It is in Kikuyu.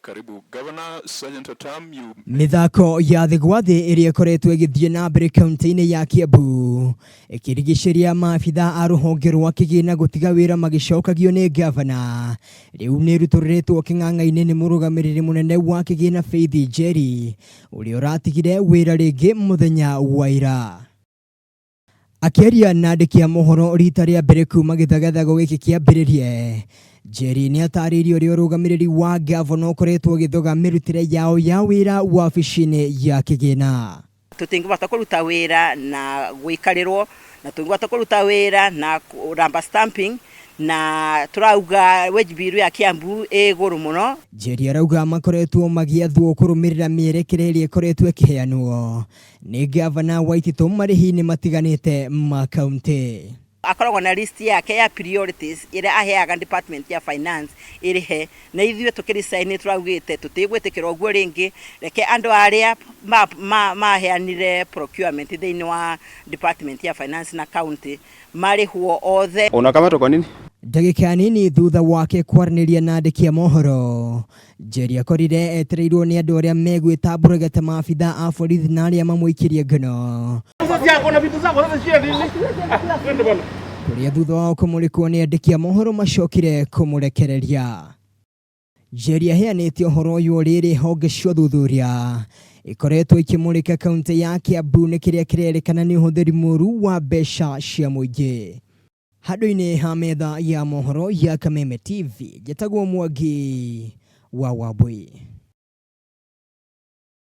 Karibu Governor. Sergeant at Arm, you Mĩthako ya thĩ gwa thĩ ĩrĩa ĩkoretwo ĩgĩthiĩ na mbere kaunti-inĩ ya Kiambu ĩkĩrigicĩria maabitha a rũhonge rwa kĩgĩna gũtiga wĩra magĩcokagio nĩ ngavana rĩu nĩ ĩrutũrĩrĩtwo kĩng'ang'a-inĩ nĩ mũrũgamĩrĩri mũnene wa kĩgĩna Faith Njeri ũrĩa ũratigire wĩra rĩngĩ mũthenya wa ira. Akĩaria na andĩki a mohoro rita rĩa mbere kuma gĩthagathago gĩkĩ kĩambĩrĩrie, Njeri nĩ atarĩirie ũrĩa ũrũgamĩrĩri wa ngavana ũkoretwo ũgĩthoga mĩrutĩre yao ya wĩra wabici-inĩ ya kĩgĩna. Tũtingĩhota kũruta wĩra na gũikarĩrwo na tũtingĩhota kũruta wĩra na rubber stamping na tũrauga wage bill ya Kiambu ĩ igũrũ mũno. Njeri arauga makoretwo magĩathwo kũrũmĩrĩra mĩerekera ĩrĩa ĩkoretwo ĩkĩheanwo nĩ ngavana Waititũ marĩhi-inĩ matiganĩte ma kaunti. Akoragwo na list yake ya priorities ĩrĩa aheaga department ya finance ĩrĩhe, na ithuĩ tũkĩresign tũraugĩte tũtigwĩtĩkĩra ũguo rĩngĩ, reke andũ arĩa maheanire procurement thĩinĩ wa department ya finance na county marĩhwo othe. Unakamatwa kwa nini? Ndagĩka nini thutha wake kwaranĩria na andĩki a mohoro, Njeri akorire etereirwo nĩ andũ arĩa megwĩtambũragia ta maabitha a borithi na arĩa mamũikĩrie ngono kũrĩa thutha wao kũmũrĩkwo nĩ andĩki a mohoro macokire kũmũrekereria. Njeri aheanĩte ũhoro ũyũ rĩrĩ honge cia ũthuthuria ikoretwo ikĩmũrĩka kaunti ya Kiambu nĩ kĩrĩa kĩrerĩkana nĩ ũhũthĩri mũru wa mbeca cia mũingĩ. Handũ-inĩ ha metha ya mohoro ya Kameme TV, njĩtagwo Mwangi wa Wambui.